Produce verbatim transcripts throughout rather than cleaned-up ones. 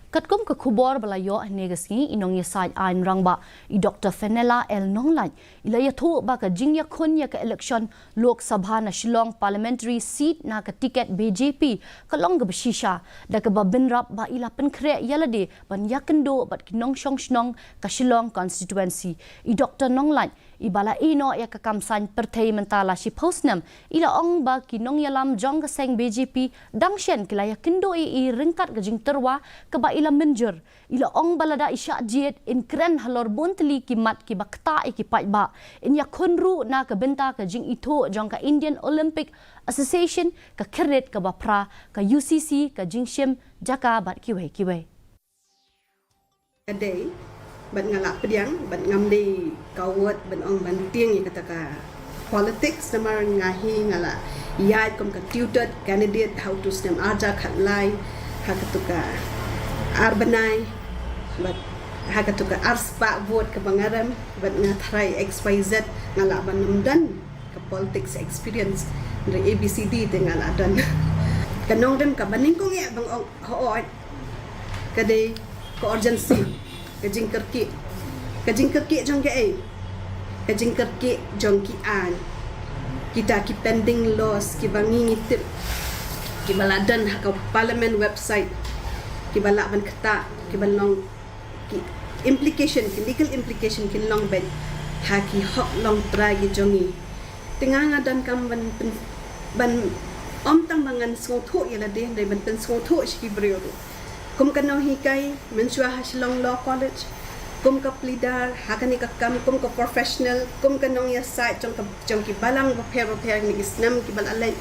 Katkum ka khubor ba la ïoh hynne ka sngi, i nongïasaid aiñ rangbah i Doctor Fenella L Nonglait i la ïathuh ba ka jingïakhun ïa ka election Lok Sabha na Shillong Parliamentary Seat na ka tiket B J P ka long kaba shisha, da kaba bynrap ba i la pynkhreh ïa lade ban ïakynduh bad ki nongshong shnong ka Shillong constituency. I Doctor Nonglait, iba la ïehnoh ïa ka kam saiñ pyrthei mynta la shiphew snem, i la ong ba ki nongïalam jong ka seng B J P dang shen ki la ïakynduh ïa i ryngkat ka jingtyrwa kaba i la mynjur. I la ong ba lada i shah jied, in kren halor bun tylli ki mat kiba ktah ïa ki paidbah. In ïakhun ruh na ka bynta ka jingithuh jong ka Indian Olympic Association, ka khyrnit kaba phra, ka U C C, ka jingshim jaka bad kiwei kiwei. Ka dei, bad nga la pdiang, bad ngam dei ka wad ban ong ban tieng ïa kata ka politics, namar nga hi nga la ïaid kum ka tutored candidate ha u tu snem arhajar khatlai, ha katu ka ar bnai, bad ha katu ka arspah vote kaba nga rem, bad nga tharai X Y Z, nga lah ban ym don ka politics experience, hynrei A B C D te nga lah don. Ka nongrim kaba nyngkong eh ban ong hooid, ka dei ka urgency, ka jingkyrkieh. Ka jingkyrkieh jong kaei? Ka jingkyrkieh jong ki aiñ, kita ki pending laws kiba ngi ngi tip, kiba la don ha ka Parliament website, kiba lah ban ktah, kiba long ki implication, ki legal implication kin long beit ha ki hok longtrai ki jong ngi. Te nga nga donkam ban pyn, ban ym tang ba ngan sngewthuh ïa lade, hynrei ban pynsngewthuh sha ki briew ruh. Kum ka nonghikai mynshuwa ha Shillong Law College, kum ka pleader ha kane ka kam, kum ka professional, kum ka nongïasaid jong ka, jong ki balang bapher bapher, kine ki snem kiba la leit,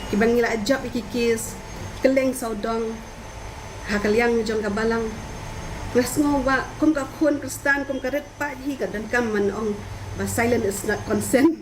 kiba ngi la jop ïa ki case kylleng sawdong ha ka liang jong ka balang. Nga sngew ba kum ka khun Khristan, kum ka rit paid hi, ka donkam ban ong ba silence is not consent.